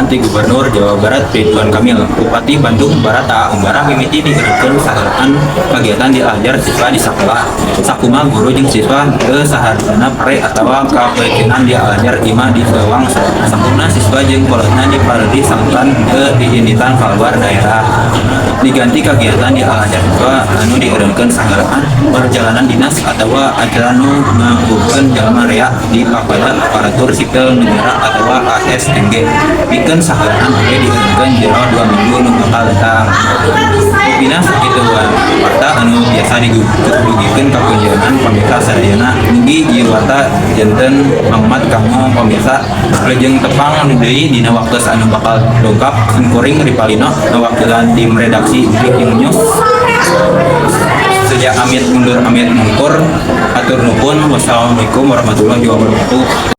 Ditambahan ti Gubernur Jawa Barat Ridwan Kamil, Bupati Bandung Barat A. Umbara mimiti dieureunkeun saheulaan kagiatan diajar siswa di sakola. Sakumaha guru jeung siswa teu sahartana pere atawa kapeutingan diajar imah di sewang, sakumna siswa jeung kolotna dipareli sangkan teu diinditan kaluar daerah. Diganti kagiatan diajar siswa anu dieureunkeun saheulaan perjalanan dinas atawa acara nu ngaguguhkeun jalma rea dipapada aparatur sipil negara atawa ASNG. Pikeun saheulaan oge dieureunkeun jero 2 minggu nu bakal datang. Rupina sakitu warta anu biasa didugikeun ka kunjungan pamirsa sadayana. Mugi ieu warta janten mangmat kanggo pamirsa. Wilujeng tepang deui dina waktos anu bakal dongkap. Simkuring Ripalino ngawakilan tim redaksi Breaking News. Seja amit mundur, amit mungkur. Hatur nuhun. Wassalamualaikum warahmatullahi wabarakatuh.